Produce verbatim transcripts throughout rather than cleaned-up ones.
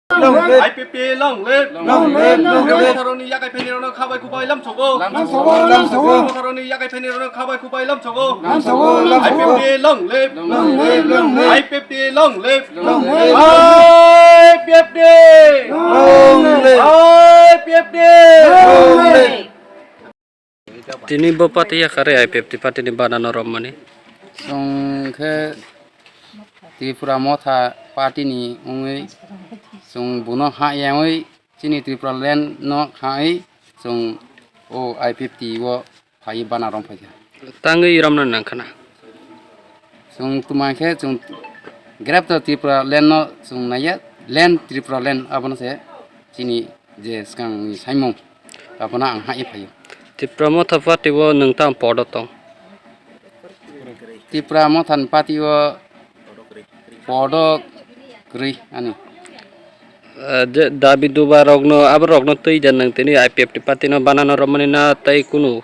Long live. I P F T long live. Long live, long live. Motharoni yakai phaini rono khabai kubai lamsogo. Lamsogo, lamsogo. Motharoni yakai phaini rono khabai kubai lamsogo. Lamsogo, lamsogo. I P F T long live. Long live, long live. I P F T long live. Long live. I P F T. Long live. I P F T. Long live. Tini bo party yakarwi I P F T party ni bana no romani. Chwng khe Tripura Motha party ni wngwi chwng bono ha yangwi chini Tripura land no hai chwng o I P F T o phai bana rom phaikha. Tangwi romna nangkhana. Chwng twma khe chwng Greater Tripura land no chwng naiya, land Tripura land abono se chini je swkangni saimung abono ang hai phaio. Tripura Motha party o nwng tamo podo tong? Tripura Motha ni party o podo kwrwi ani. Eh, je dabi duba rokno, abo rokno twi da nwng tini I P F T party no banana romani na tei kunu?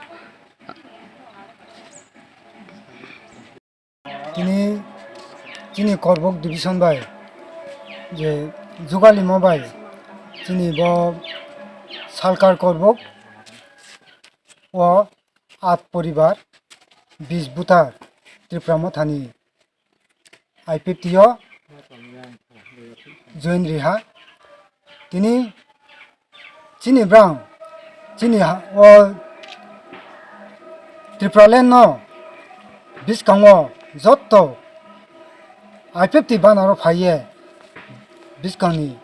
Tini chini Korbok division bai je jugalimo bai chini bo Salkar Korbok o at poribar bis buta Tripura Mothani I P F T o join riha. Tini chini brang chini ha o Tripura land no biskango jotto I P F T banaro phaiye biskangni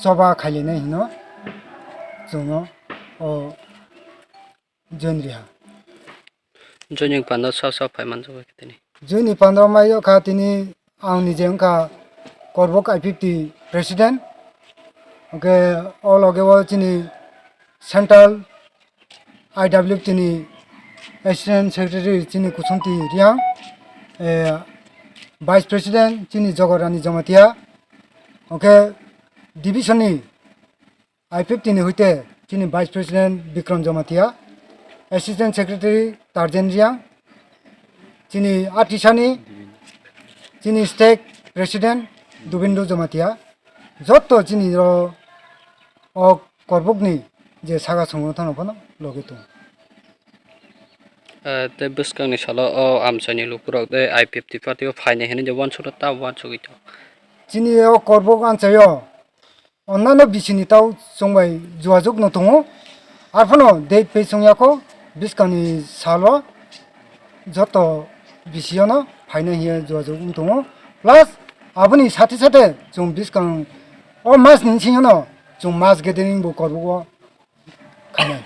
choba khailainai hino chwngno o join riha. Joining panda sa sa phai manjak bai tini. Joini pandra mai kha tini ang nije wngkha Korbok I P F T president. Hwnkhe o loge o chini central I W F T ni assistant secretary chini Kusumti Riang, eh, vice president chini Jogorani Jamatia. Hwnkhe division ni I P F T ni hoite chini Vice President Bikram Jamatia, Assistant Secretary Tarjen Riang, chini Atisani, chini Stake President Dubindu Jamatia, jotto chini ro o Korbokni je saka songo thano phano logi tongo. Eh, tei bwskangni salo o amchaini lukurok tei I P F T party o phainai hinwi je uansukno ta uansugwi tongo. Chini o Korbok amchaio Onnano bisini tau chwngbai jogajog no tongo. Arphano date pai chongyakho, bwskangni salo joto bisiyano phaina hiya jogajog wng tongo. Plus aboni sathe sathe chwng bwskang o mas ni singano chwng mass gathering bo korbogo khainai.